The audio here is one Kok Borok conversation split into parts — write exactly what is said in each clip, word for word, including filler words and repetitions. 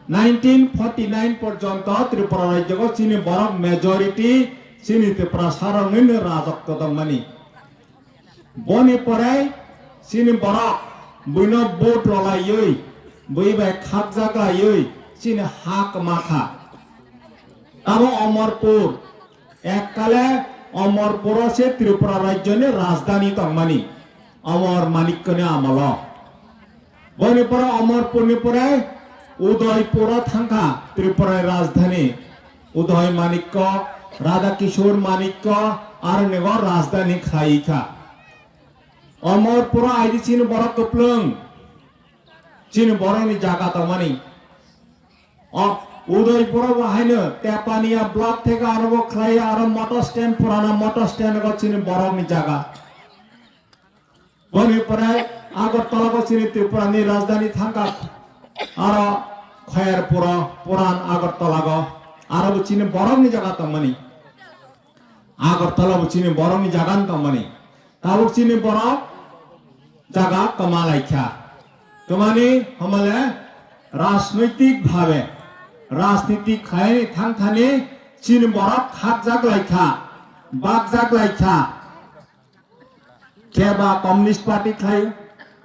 Nineteen forty nine porjonto Tripura rajyogo chini borok majority chini Tiprasa rokni rajotw tongmani. Boni pore chini borok buino vote rwlaiwi, bui bai khakjak laiwi chini ha kwma kha. Tamo Omorpur, ekkale Omorpuro se Tripura rajyoni rajdhani tongmani, Omor Manikyoni amolo. Boni pore Omorpurni pore Udaipuro thangkha Tripurani rajdhani. Uday Manikko, Radha Kishore Manikko, aronigo rajdhani khlai kha. Omorpuro aidi chini borok kwplwng, chini borokni jaga tongmani. O Udaipuro bo haino Tepania block theke aro bo khlai, aro motor stand, purana motor stand go chini borokni jaga. Boni pore Agartala bo chini Tripura ni rajdhani thangkha, aro Khairpuro puran Agartala go, aro bo chini borok ni jaga tongmani. Agartala bo chini borok ni jaga tongmani. Tabuk chini borok jaga kwma laikha. Kwmani hamale rajnoitik bhabe rajniti khaini thangthani chini borok khakjak laikha, bakjak laikha. Keba Communist Party khlaio,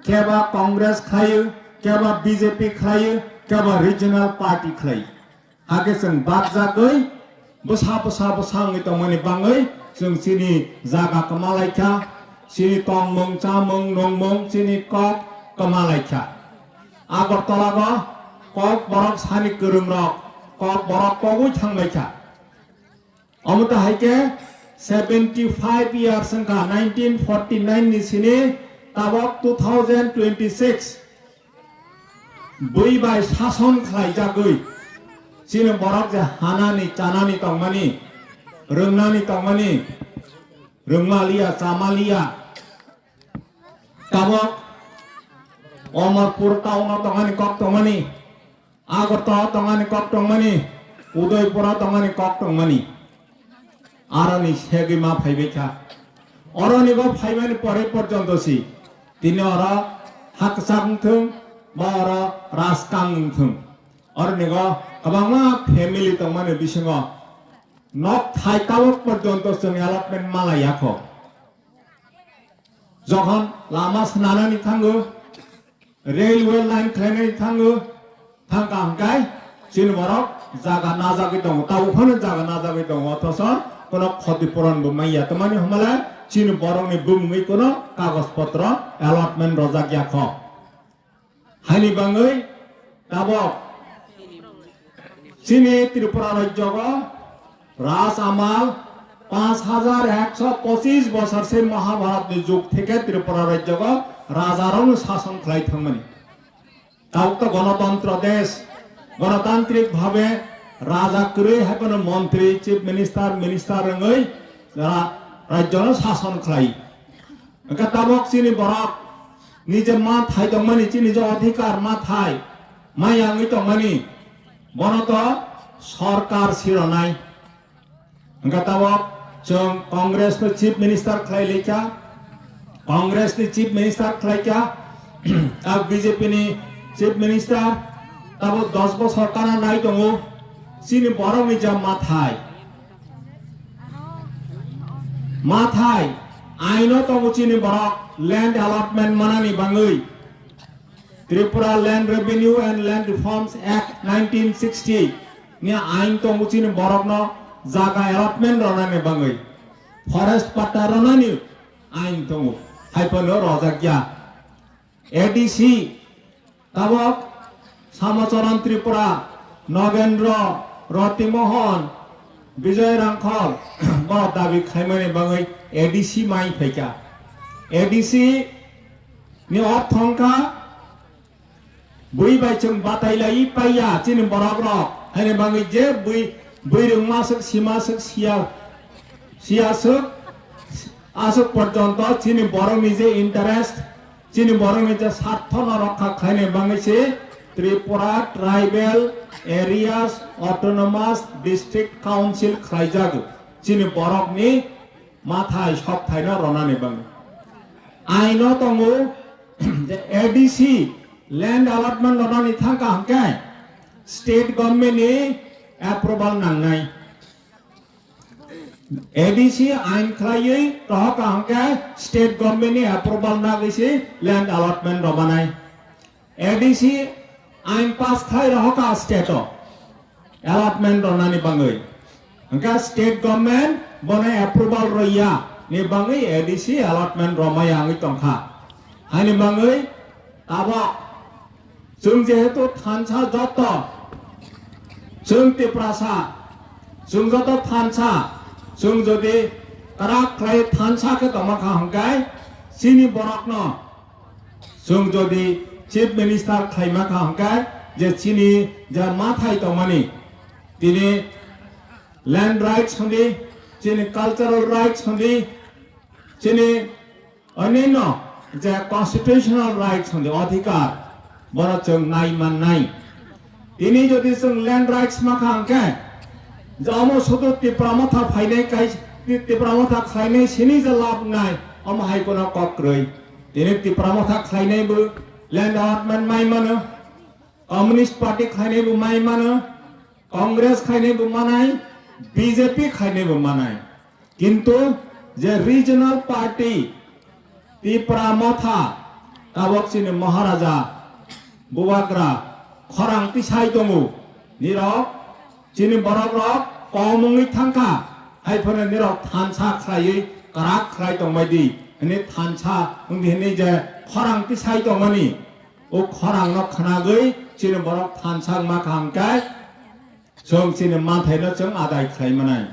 keba Congress khlaio, keba B J P khlaio, keba regional party khlaio. Hakhe chwng bakjagwi bwsa bwsa bwsa wngwi tongmani bangwi chwng chini jaga kwma laikha, chini tongmung chamung nungmung chini kok kwma laikha. Agartala go kok borok sani kwrwngrok kok borok kogwi thanglaikha. Omo ta hai khe seventy five years wngkha, nineteen forty nine ni sini tabok two thousand twenty six bui bai sason khlaijagwi chini borok je hanani chanani tongmani, rwngnani tongmani, rwngmaliya chamaliya tabok Omorpur town o tongmani kok tongmani. Agartala tongani kok tongmani, Udaipura tongani kok tongmani. Aroni segwi ma phaibai kha. Oroni bo phaimani pore porjonto si tini oro hakchak wngthung ba oro raskang wngthung. Oroni go kwbangma family tongmani bisingo nok thai tabok porjonto chwng allotment ma lai yakho. Jokhon lama swnanani thango, railway line khlainani thango, thangka hwnkhe chini borok jaga najagwi tongo, tabuk phano jaga najagwi tongo, othoso kono khoti puron bo manya. Tamani hwnmale chini borokni bumungwi kono kagoj potro allotment rojak ya kho. Haini bangwi tabok chini Tripura rajyogo raj amal panch hajar ekso pochis bosor se Mahabharat ni jug theke Tripura rajyogo rajarokno sason khlai thangmani. Tabuk to gonotontro desh, gonotantrik bhabe raja kwrwi hai phano montri, chief minister, minister wngwi ra-, rajyono sason khlai. Hwnkhe tabok chini borok ni je ma thai tongmani, chini je adhikar ma thai, ma yangwi tongmani, bono to sorkar sironai. Hwnkhe tabok chwng Congress no chief minister khlai laikha, Congress ni chief minister khlaikha, tabok B J P ni chief minister, tabok dos bosor kana nai tongo, chini borok ni je ma thai. Ma thai, aino tongo chini borok land allotment manani bangwi. Tripura Land Revenue and Land Reforms Act nineteen sixty ni ain tongo chini borokno jaga allotment ronani bangwi. Forest patta ronani ain tongo. Haiphano rojak ya. A D C, tabok Samacharan Tripura, Nogendro, Roti Mohon, Bijoy Rangkhol, bo dabi khaimani bagwi A D C mai phaikha. A D C ni ortho wngkha bui bai chwng batai lai paiya chini borok rok, haini bagwi je bui, bui rwngma swk, sima swk, siya, siya swk, aswk porjonto chini borokni je interest, chini borokni je sarthono rokha khlaina bagwi se Tripura Tribal Areas Autonomous District Council khlaijago. Chini borokni mathai sokthaino ronani bagwi. Aino tongo je A D C land allotment ronani thangka hwnkhe State government ni approval nangnai. A D C ain khlaiwi rohorkha hwnkhe state government ni approval nagwi se land allotment rwmanai. A D C ain pass khlai rohorkha state o allotment rwnani bangwi. Hwnkhe state government bono approval rwya ni bangwi A D C allotment rwmaya wngwi tongkha. Haini bangwi tabok chwng jehetu thansa joto, chwng Tiprasa, chwng joto thansa, chwng jodi kwrak khlai thansa khe tongma kha hwnkhe chini borokno chwng jodi Chief Minister khlaima kha hwnkhe je chini je mathai tongmani, tini land rights hwndi, chini cultural rights hwndi, chini onyanno je constitutional rights hwndi, adhikar, bono chwng nai mannai. Tini jodi chwng land rights ma kha hwnkhe, je omo sudu Tipra Motha phainai kai, Tipra Motha khlainai sini je lab nai, omo hai kono kok kwrwi. Tini Tipra Motha khlainai bo land allotment mai mano, Communist Party khlainai bo mai mano, Congress khlainai bo manai, B J P khlainai bo manai. Kintu je regional party Tipra Motha, tabok chini Maharaja Bubagra khorang tisai tongo. Nirok chini borok rok kom wngwi thangkha, hai phano nirok thansa khlaiwi kwrak khlai tongbai di. Hwnwi thansa wngdi hwnwi je khorang tisai tongmani, o khorang no khwnagwi chini borok thansa wngma kha hwnkhe chwng chini manthaino chwng adai khlai manai.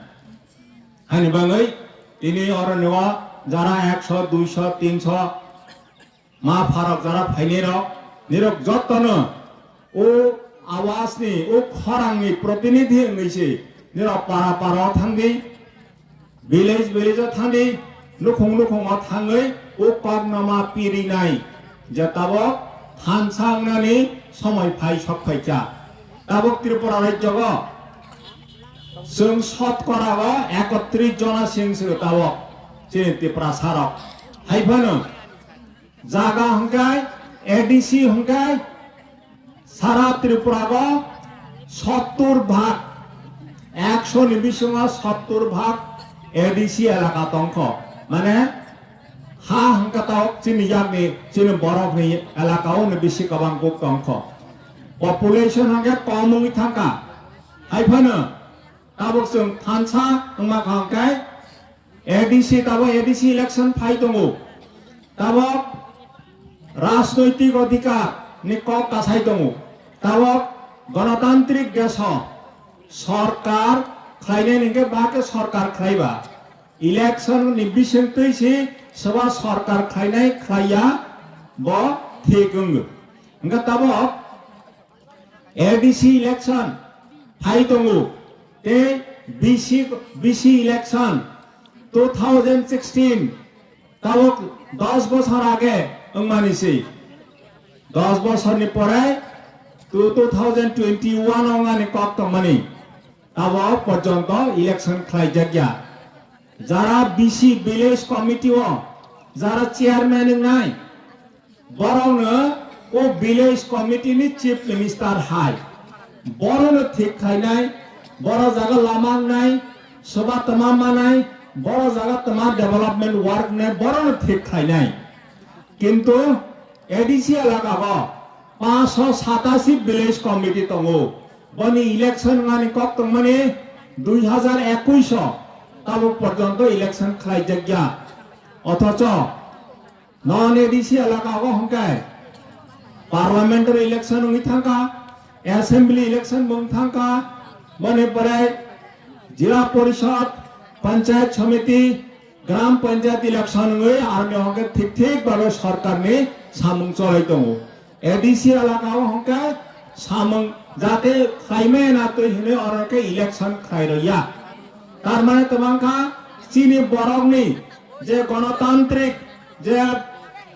Hani bangwi tini oroni o jara ekso, duiso, tinso ma pharok jara phainai rok, nirok jottono o awasni, o khorangni protinidhi wngwi se nirok para para o thangdi, village village o thangdi, nukhung nukhung o thangwi o koknama pirinai je tabok thansa wngnani somoi phai sok phaikha. Tabok Tripura rajyogo chwng sotkora o ekotris jona sing se tabok chini Tiprasa rok. Hai phano jaga hwnkhe A D C hwnkhe sara Tripura o sottur bhag, ekso ni bisingo sottur bhag A D C elaka tongkho. Mane ha hwnkhe tabok chini yakni, chini borokni elaka o ni bisi kwbang kuk tongkho. Population hwnkhe kom wngwi thangkha. Hai phano tabok chwng thansa wngma kha hwnkhe A D C, tabok A D C election phai tongo. Tabok rajnoitik adhikar ni kok kasai tongo. Tabok gonotantrik deso sorkar khlainai hwnkhe bahai khe sorkar khlaiba. Election ni bisingtwi se soba sorkar khlainai khlaiya bo thik wngo. Hwnkhe tabok A D C election phai tongo, tei B C, B C election two thousand sixteen, tabok dos bosor age wngmani se. Dos bosorni pore two, two thousand twenty-one wngmani kok tongmani. Tabok porjonto election khlaijakya. Jara B C village committee o jara chairman wngnai, borokno o village committee ni chief minister hai, borokno thik khlainai, boro jaga lama wngnai, soba tama manai, boro jaga tama development work wngnai, borokno thik khlainai. Kintu A D C elaka o panchsho satasi village committee tongo. Boni election wngmani kok tongmani dui hazar ekush o, tabuk porjonto election khlaijakya. Othocho non A D C elaka o hwnkhe parliamentary election wngwi thangkha, assembly election bo wng thangkha, boni pore jila porishad, panchayat samiti, gram panchayat election wngwi aroni hwnkhe thik thik babe sorkarni samung cholai tongo. A D C elaka o hwnkhe samung jate khlaimaya na twi hwnwi oro khe election khlai rwya. Tar mane tongmang kha chini borokni je gonotantrik je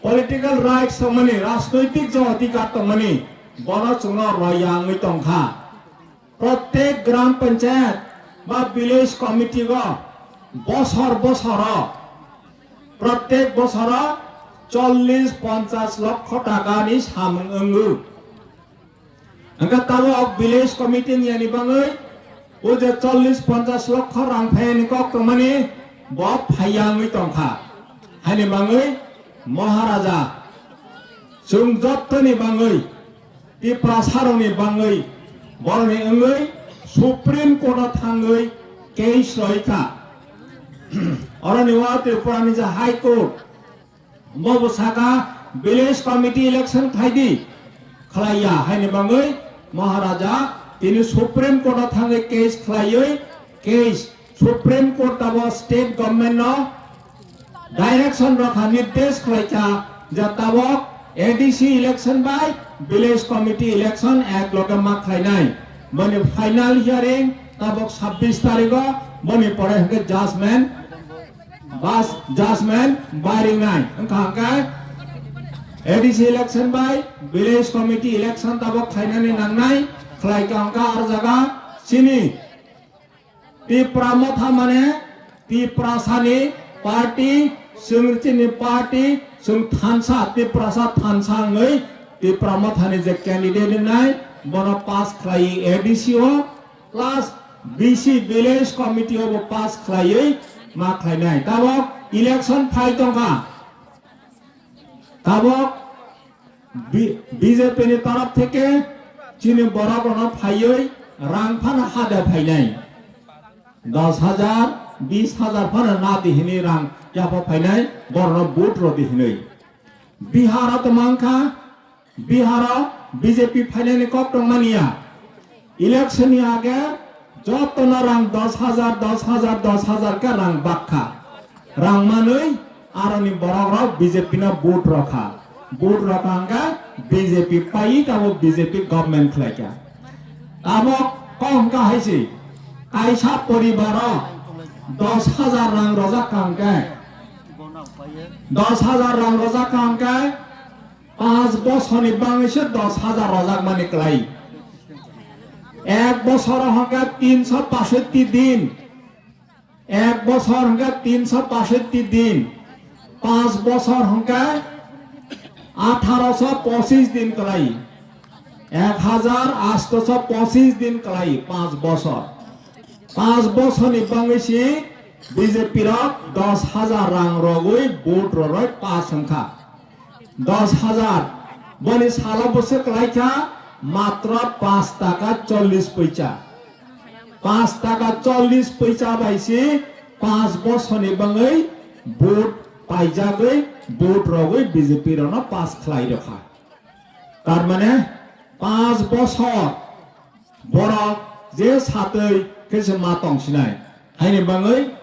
political rights tongmani, rajnoitik je adhikar tongmani, bono chwngno rwya wngwi tongkha. Prottek gram panchayat ba village committee o bosor bosoro, prottek bosoro chollish ponchash lokho taka ni samung wngo. Hwnkhe tabok village committee ni yani bangwi o je chollish ponchash lokho rang phaiyani kok tongmani bo phaiya wngwi tongkha. Haini bangwi Maharaja chwng jottoni bangwi Tiprasarokni bangwi borokni wngwi Supreme Court o thangwi case roikha. Oroni o Tripura ni je High Court, bo bo saka village committee election khlai di, khlaiya haini bangwi Maharaja tini Supreme Court o thangwi case khlaiwi case Supreme Court abo state government no direction rokha, nirdesh khlaikha je tabok A D C election bai village committee election ek loge ma khlainai. Boni final hearing tabok sabbish tarikho, boni pore hwnkhe judgment, bas judgment bai ringnai. Wngkha hwnkhe A D C election bai village committee election tabok khlainani nangnai, khlaikha hwnkhe aro jaga chini Tipra Motha mane Tiprasani party, chwng chini party, chwng thansa, Tiprasa thansa wngwi Tipra Mothani je candidate wngnai, bono pass khlai A D C o, plus B C village committee o bo pass khlaiwi ma khlainai. Tabok election phai tongkha. Tabok B-, B J P ni taraf theke chini borok rokno phaiwi rang phano hada phainai. Dos hajar, bis hajar phano na di hinwi rang yapha phainai, borokno vote rw di hinwi. Bihar o tongma wngkha, Bihar o B J P phainani kok tongmani ya. Election ni age jotono rang dos hajar, dos hajar, dos hajar khe rang bakha. Rang manwi aroni borok rok B J P no vote rokha. Vote rokha hwnkhe B J P pai tabo B J P government khlaikha. Abo kok hwnkha hai se kaisa poribar o dos hajar rang rojak kha hwnkhe, dos hajar rang rojak kha hwnkhe, Panch bosorni bangwi se dos hajar rojak mani kwlai. Ek bosor hwnkhe tinsho pashotti din. Ek bosor hwnkhe tinsho pashotti din. Panch bosor hwnkhe atharosho pochis din kwlai. Ek hajar atosho pochis din kwlai panch bosor. Panch bosorni bangwi se B J P rok dos hajar rang rogwi vote roroi pass wngkha. Dos hajar, boni salo bwswk kwlaikha matro panch taka chollish poicha. Panch taka chollish poicha bai se panch bosorni bangwi vote paijagwi, vote rogwi B J P rokno pass khlai rwkha. Tar mane panch bosor borok je satwi khe se ma tong sinai. Haini bangwi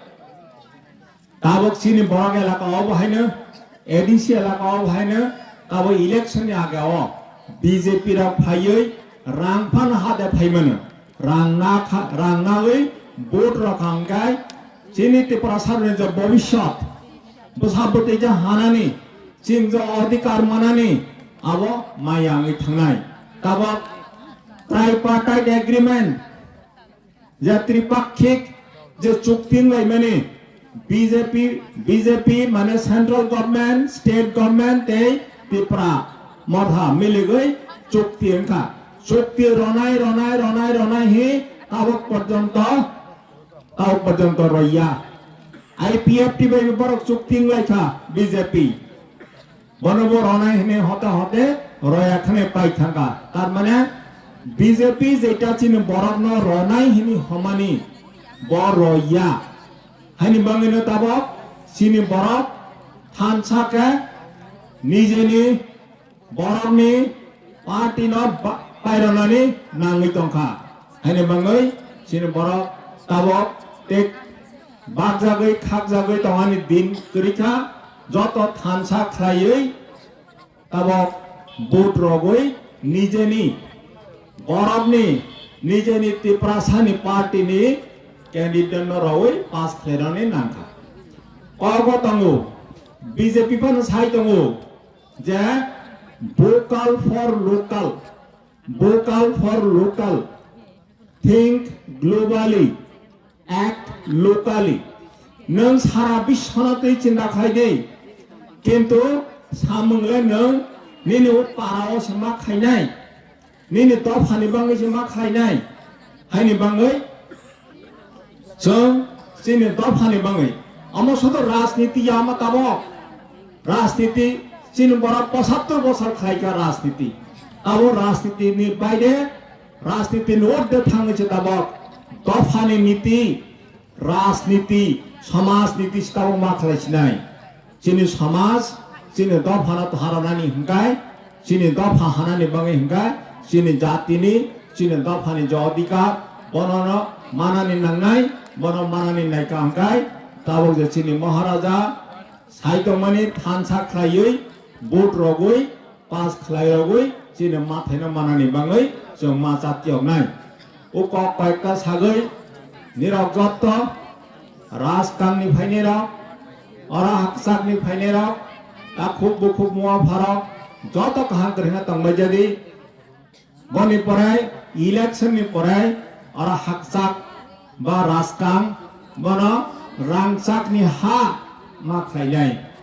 tabok chini borok elaka o bo haino, A D C elaka o bo haino, tabok election ni age o B J P rok phaiwi rang phano hade phaimano. Rang na kha, rang nawi vote rok hangkai chini Tiprasa rokni je bobishyot, bwsa bwtwi je hanani, chini je adhikar manani, abo maya wngwi thangnai. Tabok tripartite agreement, je tripakhik je chukti wnglaimani, B J P, B J P mane central government, state government tei Tipra Motha miligwi chukti wngkha. Chukti ronai, ronai, ronai, ronai hi tabok porjonto, tabok porjonto roya. I P F T bai borok chukti wnglaikha B J P. Bono bo ronai hwnwi hote hote roya khne pai thangkha. Tar mane B J P jeta chini borokno ronai hwnwi homani bo roya. Haini bangwino tabok chini borok thansa khe nijeni borokni party no ba-, paironani nangwi tongkha. Haini bangwi chini borok tabok tei bakjagwi khakjagwi tongani din kwrwikha, joto thansa khlaiwi tabok vote rogwi nijeni borokni, nijeni Tiprasani party ni candidate no rogwi pass khlairani nangkha. Kogo tongo, B J P phano sai tongo, je vocal for local, vocal for local, think globally, act locally. Nwng sara biswno twi chinta khlai di, kintu samung le nwng nini o para o se ma khainai. Nini dophani bangwi se ma khlainai. Haini bangwi chwng chini dophani bangwi. Omo sodo rajniti ya ma tabok. Rajniti chini borok pochattor bosor khlaikha rajniti. Abo rajniti ni baide, rajniti ni urde thangwi se tabok. Dophani niti, rajniti, samajniti se tabok ma khlai sinai. Chini samaj, chini dopha no toharanani hingkai, chini dopha hanani bangwi hingkai, chini jatini, chini dophani je odhikar, bono no manani nangnai, bono manani naika hingkai, tabok je chini Maharaja, saitongmani thansa khlaiwi, vote rogwi, pass khlai rogwi, chini mathaino manani bangwi, chwng ma chatiyoknai. O kok koyekta sagwi, nirok jotto, Rajkangni phainairok, oro hakchakni phainairok, takhuk bukhuk mua pharok, joto kaham kwrwngna tongbai jadi, boni porai, election ni porai, oro hakchak ba Rajkang, bono rangchakni ha ma khlainai.